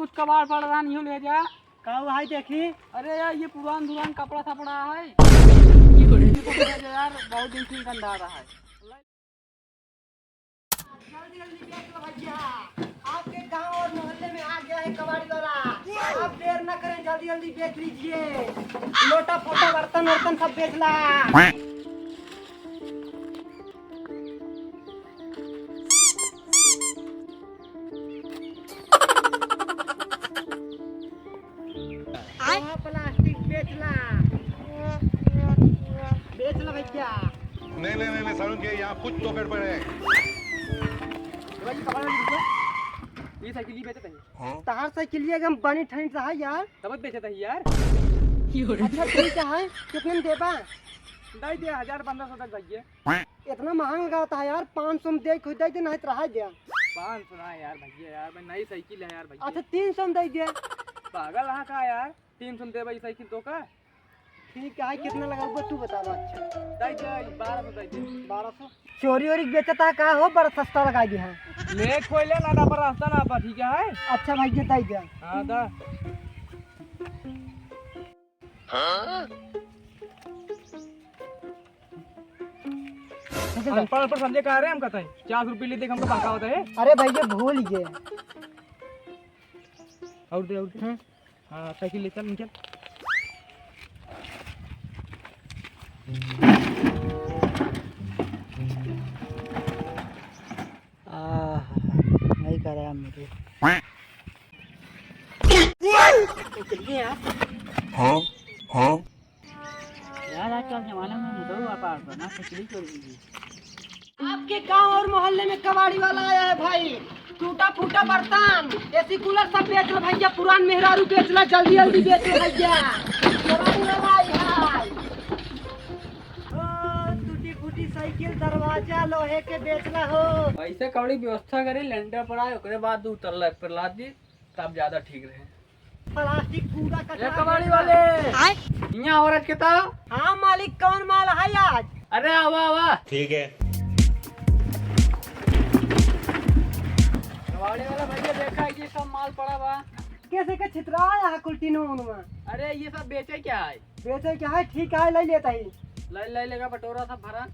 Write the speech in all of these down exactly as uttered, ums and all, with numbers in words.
कुछ कबाड़ पड़ रहा, नहीं ले जा। का हुआ है देखी? अरे यार, ये पुरान धुरान कपड़ा सपड़ा है। ये सब ले जा यार, बहुत दिन से गंदा रहा है। जल्दी जल्दी बेच लो भैया, आपके गांव और मोहल्ले में आ गया है कबाड़ी वाला। आप देर न करें, जल्दी जल्दी बेच लीजिए। लोटा फोटा बर्तन वर्तन सब बेच ला। आय। प्लास्टिक बेच ला, बेच ला भैया। नहीं, नहीं, नहीं, नहीं, सारुण के यहाँ कुछ तो गड़बड़ है। भाई, ये कपड़ा वाली भैया, ये साइकिल ही बेचत है। हाँ? तहार साइकिल ये एकदम बनी ठनी रहा यार। तब बेचत है यार। अच्छा, ठीक है, कितने में देबा? दे दे, हजार पन्द्रह सौ तक भैया। इतना महंगा लगावत है यार, पाँच सौ में दे, खुद दे दे, नहीं तो रहा दे। पाँच सौ ना यार भैया, यार, मैं नई साइकिल है यार भैया। अच्छा, तीन सौ में दे दे। पागल है का यार, तीन सौ में देबा ई साइकिल तो का? ठीक है, कितना लगाऊबा तू बतावा। अच्छा, दे दे, बारह सौ दे दे। बारह सौ? चोरी ओरी बेचता है का हो, बड़ा सस्ता लगा दिया है। ले खोले ना, ना पर रास्ता ना पर, ठीक है? अच्छा भैया, दे दे। हाँ, दा। हाँ? अनपढ़, अनपढ़ समझे का रहे हम कहते हैं? चार सौ रुपये ले दे, हमको बहकावत है। अरे भैया, भूल गए। और दे, और दे। हम्म। हाँ, साइकिल ले चल, निकल। आह, नहीं करा मेरे। चलिए यार। हाँ? हाँ? यार, आजकल जमाने में मुदऊ व्यापार बना, खिचड़ी चोरी हुई। आपके गांव और मोहल्ले में कबाड़ी वाला आया है भाई, टूटा फूटा बर्तन, एसी कूलर सब बेच लो भैया, पुरान मेहरारू बेच लो, जल्दी जल्दी बेच लो भैया, कबाड़ी वाला आया है। ओ, टूटी फूटी साइकिल, दरवाजा लोहे के बेच लो हो। ऐसे कबड़ी व्यवस्था करे, लेंटर पर आए, ओकरे बाद दो तल्ला पर लाद दी। तब ज्यादा ठीक रहे। प्लास्टिक कूड़ा कचरा ए कबाड़ी वाले। आय। यहाँ औरत के तो। हाँ मालिक, कौन माल है आज? अरे आवा, आवा। ठीक है। कबाड़ी वाला भैया, देखा, ये सब माल पड़ा बा। कैसे के छितरा है कुल टीनू उनू में? अरे, ये सब बेचे क्या है? बेचे क्या है? ठीक है, ले लेता ही। ले, ले लेगा, बटोरा सब भरा।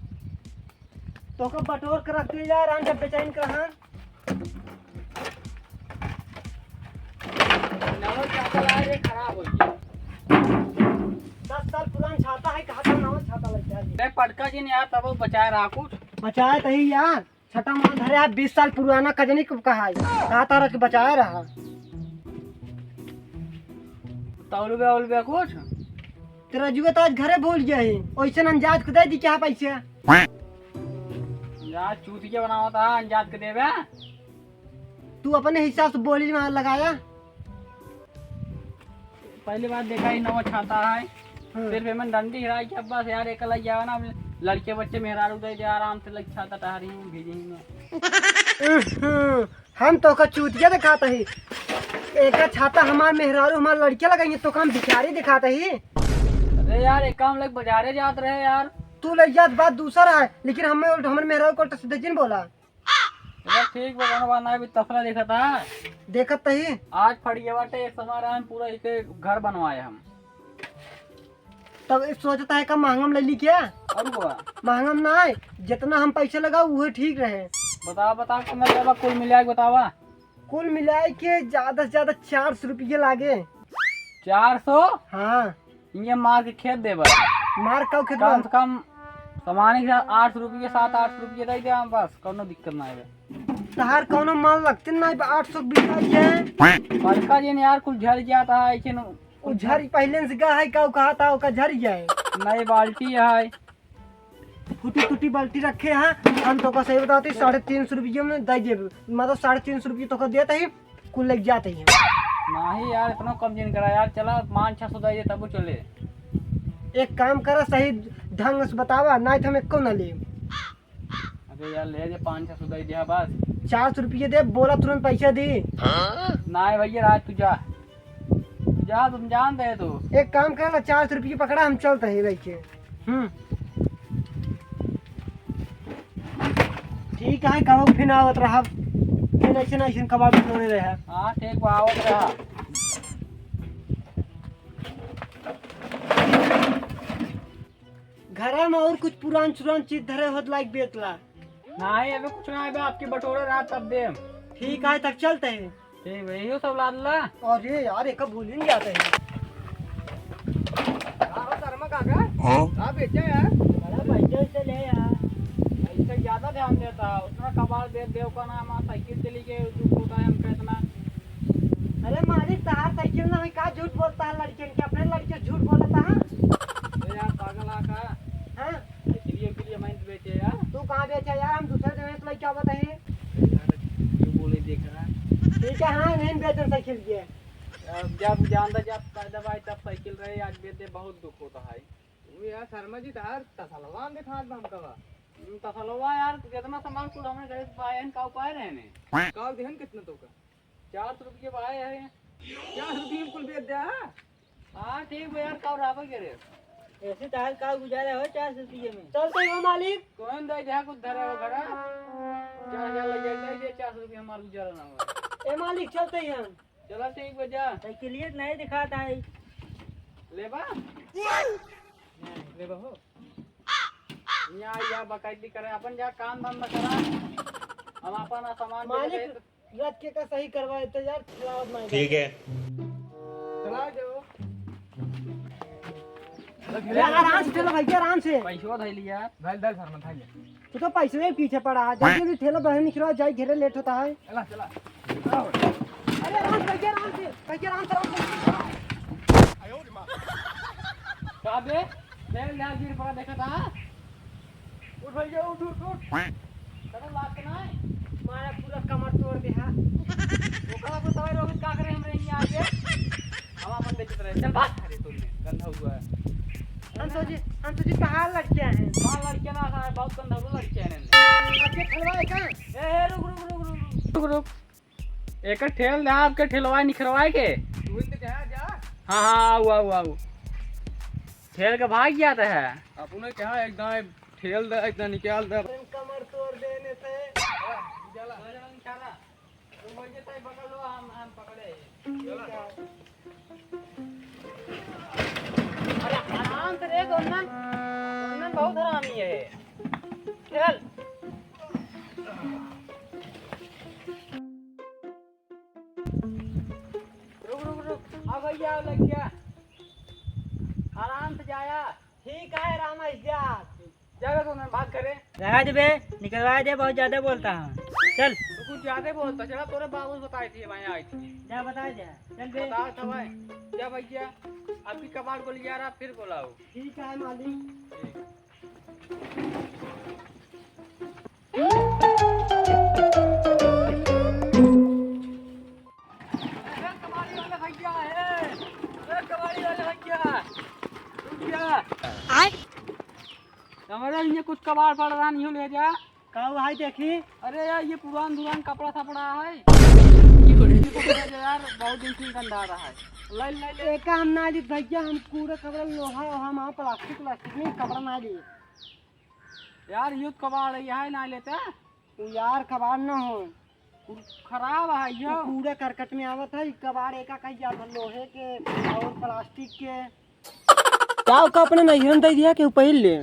तो का बटोर के रख दे यार, हम जब बेचैन कर, हाँ। नवा छाता लाए रे, खराब हो गया। दस साल पुरान छाता है, कहा था नवा छाता लग जाए। अरे पटका जी ने यार, तब बचाए रहा कुछ। बचाए तो ही यार, छठा माल धरे है, बीस साल पुराना, कजनी को कहा है, कहा तारा कि बचाए रहा। तौलबे औलबे कुछ? तेरा जुआ तो आज घरे भूल गया है, ओइसन अंजाज को दे दी क्या पैसे? यार चूतिया बनावत है, अंजात के देबे। तू अपने हिसाब से बोली में लगाया। पहली बार देखा ही नवा छाता है। हाँ। सिर्फ एमन डंडी हिराई के बस यार, एक लग जावा ना, लड़के बच्चे मेहरारू दे दे, आराम से लग छाता टहरी में, भीजी में। हम तो का चूतिया दिखाता ही। एका छाता हमार मेहरारू, हमार लड़के लगाएंगे, तो का हम भिखारी दिखाता ही। अरे यार, एक काम लग बाजारे जात रहे यार। तू लग जात, बात दूसरा है, लेकिन हमें उल्ट-, हमारे मेहरारू को उल्टा सीधा जिन बोला। चलो ठीक बा, कोनो बात ना, अभी तसला देखा था। देखत तही। आज फड़िया बाटे, एक समार हम पूरा एक घर बनवाए हम। तब ये सोचता है का महंगा में ले ली क्या? और हुआ? महंगा में ना है, जितना हम पैसे लगाओ उहे ठीक रहे। बतावा, बतावा, कितना लेबा कुल मिलाए के बतावा। कुल मिलाए के ज्यादा से ज्यादा चार सौ रुपये लागे। चार सौ? हाँ। इहे मार के खेद देबा। मार का खेद कम बा? से कम सामान के साथ आठ सौ रुपये, सात आठ सौ रुपये दे दे, बस, कौनो दिक्कत ना है। तहार कौनो माल लगते ना है, आठ सौ बीस आई है। बड़का जिन यार, कुल झर जाता है, ऐसे न उ झर पहले से गा है, का उ कहा था, ओका झर जाए। नई बाल्टी है। फूटी टूटी बाल्टी रखे हैं, हम तो का सही बताते, साढ़े तीन सौ रुपये में दे देबे, मतलब साढ़े तीन सौ रुपये तो का देते ही, कुल लग जाते ही। नहीं यार, इतना कम जिन करा यार, चला पाँच छः सौ दे दे तब चले। एक काम करा, सही ढंग से बतावा, नहीं तो हम एको ना लेब। अबे यार, ले दे, पाँच छः सौ दे दे बस। चार सौ रुपये दे, बोला तुरंत पैसा दी। नहीं भैया, राज तू जा, तू जा, तुम जान दे तू। एक काम कर ना, चार सौ रुपये पकड़ा, हम चलते हैं लेके। हम्म। ठीक है, कहो फिर आवत रहा। ऐसे ना, ऐसे कबाड़ बटोरे रहे हैं। हाँ, ठीक बा, आवत रहा। घरा में और कुछ पुरान चुरान चीज धरे होत लाइक बेच ला। नहीं, अबे कुछ ना, अबे आपकी बटोरे रहा तब देम। ठीक है, तब चलते हैं। ठीक बा, इहो सब लाद ला। अरे यार, एक भूल ही नहीं जाते हैं। का हो शर्मा काका? हाँ? का बेचे यार? बड़ा पैसे से ले यार। ऐसे ज्यादा ध्यान देता, उतना कबाड़ दे दे, ओकर नाम आ साइकिल चली के दुख होता है हमका इतना। अरे मालिक, तहार साइकिल ना होई, का झूठ बोलता है लड़कियन के, अपने लड़के झूठ बोलता है। अरे यार, पागल आ का? हाँ? साइकिलियों के लिए मैं बेचे यार। तू कहाँ बेचे यार? हम दूसरे जगह से लेके आवत है। यार, क्यों बोले देख रहा? ठीक है, हाँ, नहीं बेचे साइकिल के। अब जब जानता, जब पैदा भाई तब साइकिल रहे, आज बेचे बहुत दुख होता है। वो यार शर्मा जी, तार तसलवा में दिखात बा हमका बा। हम्म, तसलवा यार, कितना सामान कुल हमरे घरे से पाए हैं, का उपाय रहे ने? का दिहन कितना तो का? चार सौ रुपये पाए हैं। चार सौ रुपये में कुल बेच दे, हाँ? हाँ, ठीक बा यार, का राबा करे? ऐसे तार का गुजारा हो चार सौ रुपये में? चलते हो मालिक। कौन दे दे कुछ धरे हो घरा? चार हजार लग जाए, दे दे चार सौ रुपये, हमार गुजारा ना हो। ए मालिक, चलते ही हम। चला ठीक बा, जा। साइकिलिए नहीं दिखाता है। लेबा? नहीं, लेबा हो। यहाँ या बकैती करे, अपन जा काम धंधा करा। हम अपन सामान मालिक, बेच के रथ के का सही करवा देते यार, खिलावत नहीं। ठीक है। चला जाओ। अरे आराम से चलो भैया, आराम से। पैसवा धैली यार। धैल, धैल, सर, मैं धैल। तू तो पैसे में पीछे पड़ा है। जल्दी जल्दी ठेला बाहर निकलवा, जाए घरे लेट होता है। चला, चला। अरे आराम से भैया, आराम से। भैया आराम से, आराम से। का बे? ठेल गिर पड़ा, देखा था? उठ भैया, उठ, उठ, उठ। करो बात ना है। मारा पूरा कमर तोड़ दे, हाँ। ओकरा को सवारी रोक का करे हमरे यहाँ आके? हम अपन बेचत रहे। चल भाग, अरे तू गंदा हुआ है। हम सोची, हम सोची कहाँ लड़के हैं? कहाँ लड़के ना, सारे बहुत गंदा हुआ लड़के हैं। अच्छा, खलवा है का? ए, ए, रुक, रुक, रुक, रुक, रुक। रुक, रुक। एक ठेल दे, आपके ठेलवा निखरवाए के। तू इनके कहाँ जा? हाँ, हाँ, आऊ, आऊ, आऊ। ठेल के भाग जाता है। अपने कहाँ एकदम ठेल दे, एकदम निकाल दे। कमर तोड़ देने से। चला। अरे आराम से रे, दोनन, दोनन बहुत हरामी है। चल। रुक, रुक, रुक। आ भैया, आ लग गया। आराम से जाया। ठीक है, राम, ऐसे जा। जावे तो मैं बात करे। रहा दे बे, निकलवा दे, बहुत ज्यादा बोलता है। चल। तू कुछ ज्यादा बोलता, चला तोरे बाबू से बताई थी, मैं आई थी। जा बता दे, चल बे। बता था भाई, जा भैया, अभी कबाड़ को लिया रहा, फिर बोलाओ। ठीक है मालिक। अरे कबाड़ी वाले भैया, ए, अरे कबाड़ी वाले भैया, रुक जा। आय। हमारे लिए कुछ कबाड़ पड़ रहा नहीं हो, ले जा। का हुआ है देखी? अरे यार, ये पुरान दुरान कपड़ा था पड़ा है। ये तो ले जा यार, बहुत दिन से गंदा रहा है। ले, ले, ले। एका हम ना ली भैया, हम पूरा कपड़ा लोहा, हम प्लास्टिक, प्लास्टिक में कपड़ा ना ली। यार, ये तो कबाड़ है, यह ना लेते। उ यार कबाड़ न हो। उ खराब है यो। उ पूरा करकट में आवत है, कबाड़ एका कही जात है, लोहे के और प्लास्टिक के। का ओका अपने नैहरन दे दिया कि उ पहिल ले?